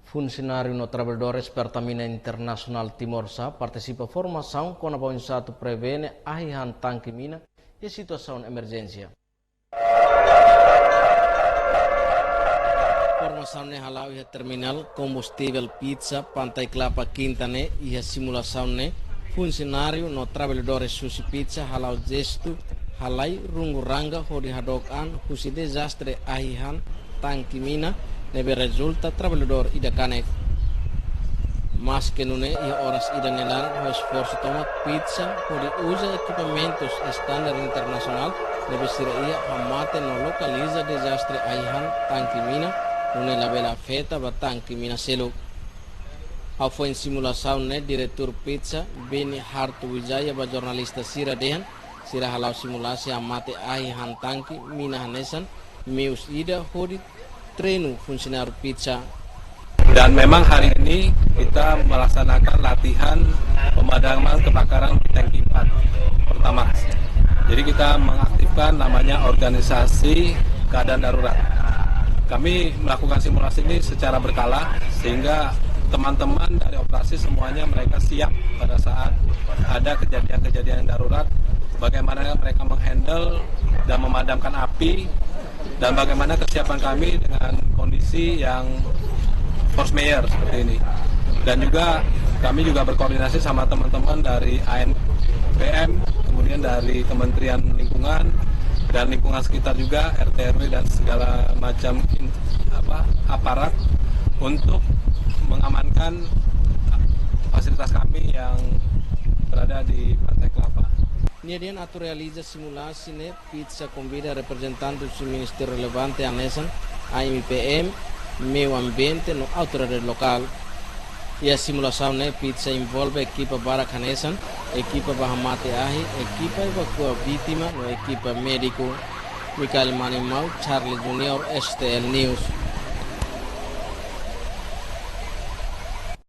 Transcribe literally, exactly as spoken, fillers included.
Funsionáriu no traballadores Pertamina Internasionál Timor sá partisipa formasaun kona-ba oinsá atu prevene ahi han tanke mina iha situasaun emerjénsia. Formasaun ne'e hala'o iha terminál kombustivel Pitsa, Pantai Klapa, Kinta ne'e. Iha simulasaun ne'e, funsionáriu no traballadores husi Pitsa hala'o jestu halai rungu ranga hodi hadook an husi dezastre ahi han tanke mina ne'ebé rezulta traballadór ida kanek. Maske nune'e, iha oras ida-ne'e laran ho esforsu tomak Pitsa hodi uza ekipamentus estandar internasionál ne'ebé sira iha hamate no lokaliza dezastre ahi han tanke mina, nune'e labele afeta ba tanke mina seluk. Hafoin simulasaun ne'e, Diretór Pitsa, Beni Harto Wijaya, ba jornalista sira dehan, sira hala'o simulasi hamate ahi han tanke mina hanesan meius ida hodi treinu funsionáriu Pitsa. Dan memang hari ini kita melaksanakan latihan pemadaman kebakaran di tangki empat Pertamax. Jadi kita mengaktifkan namanya organisasi keadaan darurat. Kami melakukan simulasi ini secara berkala sehingga teman-teman dari operasi semuanya mereka siap pada saat ada kejadian-kejadian darurat, bagaimana mereka menghandle dan memadamkan api, dan bagaimana kesiapan kami dengan kondisi yang force majeure seperti ini. Dan juga kami juga berkoordinasi sama teman-teman dari A N P M, kemudian dari Kementerian Lingkungan dan lingkungan sekitar juga, R T R W dan segala macam in-, apa, aparat untuk mengamankan fasilitas kami yang berada di Pantai Kelapa. Nia dehan atu realiza simulasi ne'e, Pitsa konvida reprezentante husi ministériu relevante hanesan A M P M, Meiu Ambiente no autoridade lokál. Iha simulasaun ne'e, Pitsa envolve ekipa barak hanesan ekipa ba hamate ahi, ekipa evakua vítima no ekipa médiku. Mikael Manimau, Charlie Junior, S T L News.